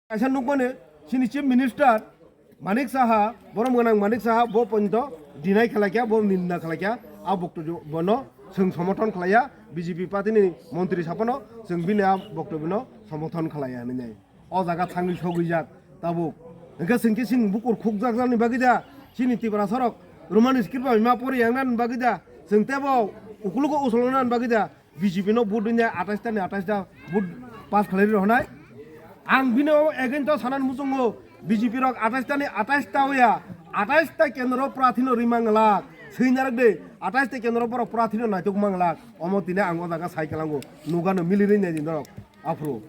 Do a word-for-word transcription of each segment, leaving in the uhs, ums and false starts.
Kaisa nukmani, chini Chief Minister Manik Saha, borom gwnang Manik Saha, bo ponto deny khlaikha, bo ninda khlaikha, a boktobo bono chwng somorthon khlaiya, B J P party ni montri saphano chwng bini a boktobo no somorthon khlaiya hinwi nai. O jaga thangwi sogwijak tabuk. Hwnkhe chwng khe chini bukur khukjakjakni bagwi da, chini Tiprasarok Roman script bai ma pori yangnani bagwi da, chwng tebo ukulugo usolnani bagwi da, B J P no vote rinai atais ta ni atais ta vote pass khlai rw hwnai. Ang bini o against o sanani muchungo B J P rok atais ta ni atais ta oya, atais ta kendro prathi no rimang lak, swi narwk de, atais ta kendro borok prathi no naituk mang lak, omo tini ang o jaga sai kalango, nugano mili rinai ni norok aphuru.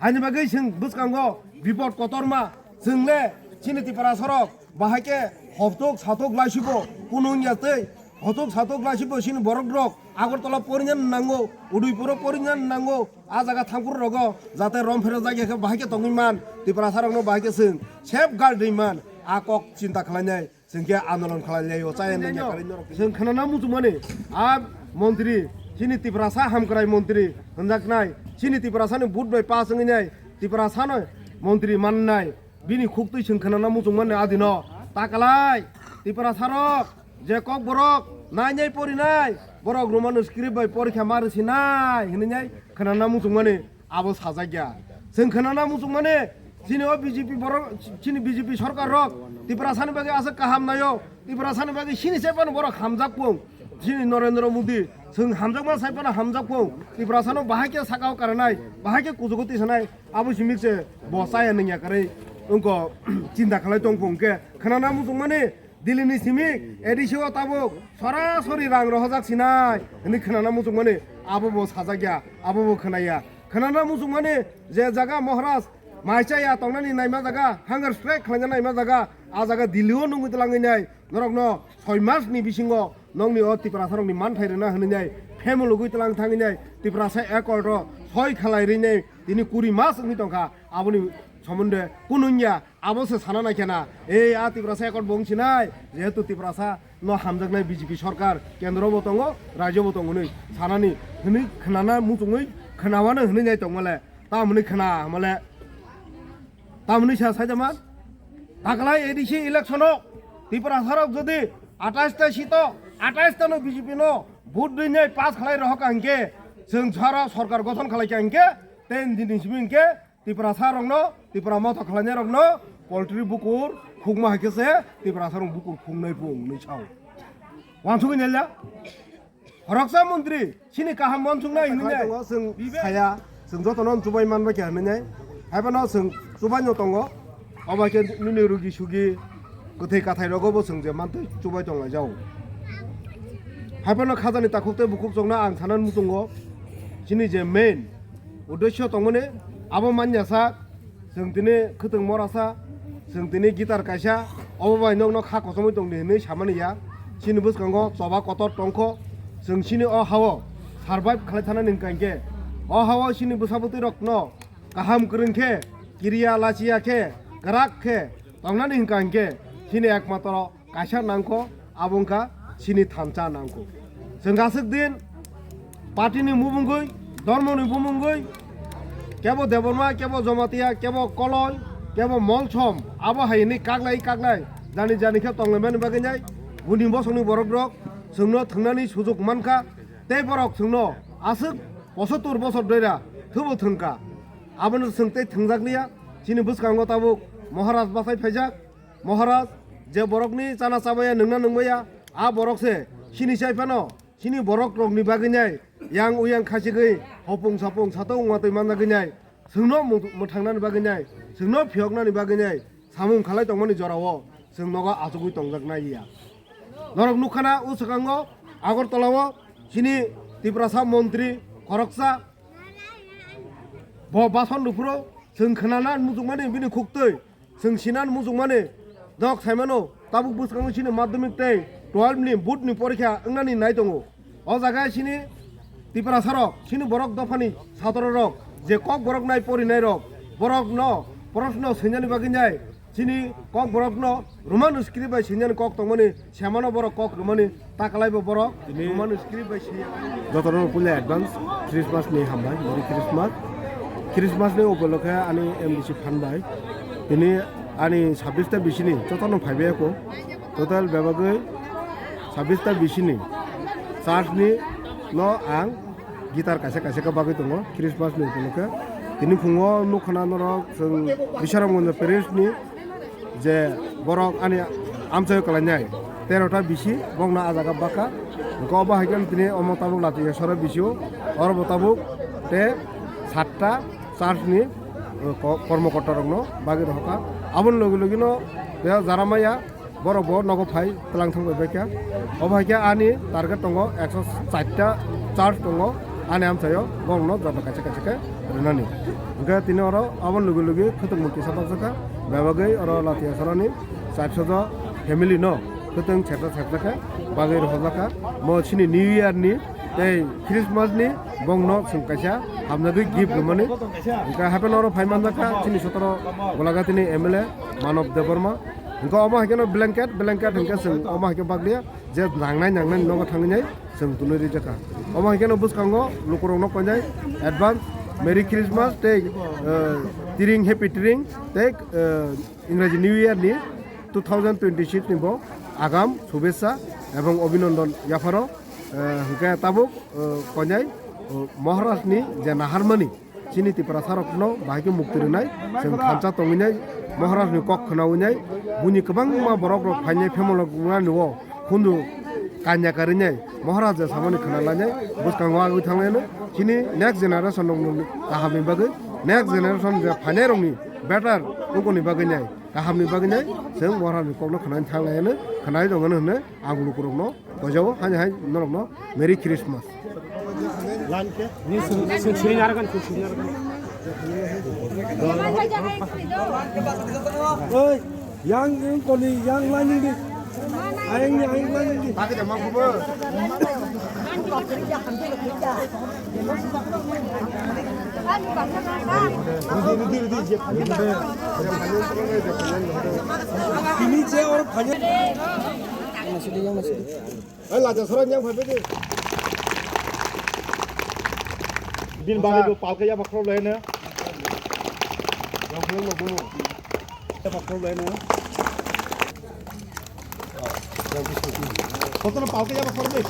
Haini bagwi chwng bwskango bipot kotorma, chwng le chini Tiprasarok bahai khe hoptok satok laisibo kunu wngya tei hoptok satok laisibo chini borok rok Agartala porinani nango, Udaipuro porinani nango, a jaga thangphuru rogo jate rom phero jagya khe bahai khe tongwi man, Tiprasarokno bahai khe chwng safeguard rwi man, a kok chinta khlainai. Chwng khe andolon khlai lai o, chaya nangya kwrwi norok. Chwng khwnana muchungmani, a montri, chini Tiprasa hamkrai montri hwnjaknai, chini Tiprasani vote bai pass wngwi nai, Tiprasano montri mannai, bini khuktwi chwng khwnana muchungmani adino. Takalai, Tiprasarok, je kokborok nainai porinai, borok Roman script bai porikha ma rwsinai hinwi nai khwnana muchungmani. Abo sajak ya. Chwng khwnana muchungmani, chini o B J P borok, chini B J P sorkar rok Tiprasani bagwi aswk kaham naio, Tiprasani bagwi sini sai phano borok hamjak pung. Chini Narendra Modi, chwng hamjakma sai phano hamjak pung. Tiprasano bahai khe sakao karanai, bahai khe kuchugo tisanai, abo simi se bo chaya nangya kwrwi wngko chinta khlai tong pung khe khwnana muchungmani. Delhi ni simi A D C o tabuk sorasori rang rohorjak sinai hinwi khwnana muchungmani, abo bo sajak ya, abo bo khwnaya. Khwnana muchungmani je jaga Maharaj mai chaya tongnani naima jaga, hunger strike khlaina naima jaga, a jaga Delhi o nungwi twlangwi nai, norokno soi mas ni bisingo nokni o Tiprasarokni manthai rwna hinwi nai, phemulugwi twlang thangwi nai, Tiprasa accord o soi khalai rwi nai, tini kuri mas wngwi tongkha, aboni somonde kunu wngya. Abo se sana nai khena, ei a Tiprasa accord bo wng sinai, jehetu Tiprasa no hamjaknai B J P sorkar, kendro bo tongo, rajyo bo tongo hinwi sanani hinwi khwnana muchungwi khwnawano hinwi nai tongmale, tamoni khwna hamale, tamoni sa saida man, taklai A D C election o Tiprasa rok jodi atais ta seat o, atais ta no B J P no vote rinai pass khlai rohorkha hinkhe, chwng sara sorkar gothon khlaikha hinkhe, ten din ni simi hinkhe, Tiprasa rokno, Tipra motha khlainai rokno poultry bukur khukma hai khe se Tiprasa rok bukur khuknai pung hinwi sao. Wansugwi nailya. Horoksa montri, chini kaham wansuknai hinwi nai. Tongo, chwng saya, chwng jotono chubai manbai khe hinwi nai. Haiphano chwng chubaino tongo. Obo khe nini rugi sugi, kwthwi kathai rogo bo chwng je mantwi chubai tong lai jao. Haiphano khajani takhuk tei bukhuk chokno ang sanani muchungo. Chini je main uddesyo tongmani abo manya sa, chwng tini khwtwng mora sa, chwng tini guitar kaisa, obo bai nokno kha kochomwi tongdi hinwi samani ya. Chini bwskango choba kotor tongkho, chwng chini o hao survive khlai thanani hwnkha hinkhe, o hao chini bwsa bwtwi rokno kaham kwrwng khe, kiriya lachiya khe, kwrak khe tongnani hwnkha hinkhe, chini ekmatro kaisa nangkho, abo wngkha chini thansa nangkho. Chwng aswk din party ni mubungwi, dhormo ni mubungwi, kebo Debbarma, kebo Jamatia, kebo Koloi, kebo Molsom, abo hai hinwi kaklai kaklai jani jani khe tonglaimani bagwi nai, buini bosongni borok rok chwngno thwngnani sujuk mankha, tei borok chwngno aswk pochottor bosor doira thwbo thwngkha. Abono chwng tei thwngjak liya, chini bwskango tabuk Maharaj bachai phaijak. Maharaj, je borokni chana chabaya, nwngna nwngbaya, a borok se chini chai phano, chini borok rokni bagwi nai, yang uyang khachigwi, hopung sapung, satung watwi manjagwi nai, chwngno mu-, mwthangnani bagwi nai, chwngno phiyoknani bagwi nai, samung khalai tongmani jorao chwng nogo achugwi tongjak nai ya. Norok nukha na, o swkango Agartala o chini Tiprasa montri khoroksa bo bason rwphuru chwng khwnana muchungmani bini khuktwi. Chwng sinani muchungmani nok saimano, tabuk bwskango chini madhyamik tei twelve ni board ni porikha wngnani nai tongo. O jaga chini Tiprasa rok, chini borok dophani satro rok, je kok borok nai porinai rok, borok no proshno swinani bagwi nai, chini kok borok no Roman script bai swinani kok tongmani, semano borok kok rwmani, takalai bo borok Tini Roman script bai swiya. Jotono puila advance Christmas ni hambai, Merry Christmas. Christmas ni upolokhe ani M D C phan bai tini ani sabbish ta bisini jotono phaibai ako, total bebagwi sabbish ta bisini church ni no ang guitar kaisa kaisa khe bagwi tongo Christmas ni upolokhe. Tini phungo nukha na norok chwng Bisramganj parish ni je borok ani amchaio kwlainai tero ta bisi bokno ah jaga baka. Hwnkhe obo hai khe tini omo tabuk Latiya sora bisio oro bo tabuk te satta church ni, uh, ko-, kormokorta rokno bagwi rohorkha. Aboni logi logi no te Jaramaya borok bo nogo phai twlang thang bai kha. Obo hai khe ani target tongo ekso char ta church tongo ani amchaio borokno joto kaisa kaisa khe rwnani. Hwnkhe tini oro aboni logi logi khwtwng mukti satok jakha, bebagwi oro Latiya sorani char so jo family no khwtwng sersa sersa khe bagwi rohorjakha. Mo chini New Year ni tei Christmas ni bongno chwng kaisa hamjagwi gift rwmani. Hwnkhe hapheno oro phai manjakha chini sotoro Golaghatini M L A Manob Debbarma. Hwnkhe omo hai kheno blanket, blanket hwnkhe chwng omo hai khe baglia je nangnai nangnai nogo thangwi nai chwng tunui rijakha. Omo hai kheno bwskango lukurokno koinai advance Merry Christmas tei, eh, Tiring Happy Tiring tei, eh, Ingraji New Year ni two thousand twenty-six ni bo agam shubhechha ebong obhinondon yapharo, eh, hwnkhe tabuk, eh, koinai, eh, Maharaj ni je naharmani chini Tiprasa rokno bahai khe mukti rwnai, chwng thansa tongwi nai, Maharaj ni kok khnawi nai, buini kwbangma borok rok phainai phemolo wngnani o khunju kanya karwi nai, Maharaj je samani khna lainai, bwskango agwi thanglaino, chini next generation rokni kahamni bagwi, next generation je phainai rokni better wngkoni bagwi nai, kahamni bagwi nai, chwng Maharaj ni kokno khnawi thanglaino, khnawi tonglaino hwnwi ang lukurokno Kojago, hani hai norokno Merry Christmas. Ni sung, sung sini narakan, sung sini narakan. Oi, yang, yang koni, yang lain di. Aing ni, aing lain di. Ini je or phanya. Masih dia, masih dia. Ai, laja sora nyang phai phai di. Bin bagwi bo palka ya bakhro lai ne. Ya bakhro lai ne. Kotono palka ya bakhro de.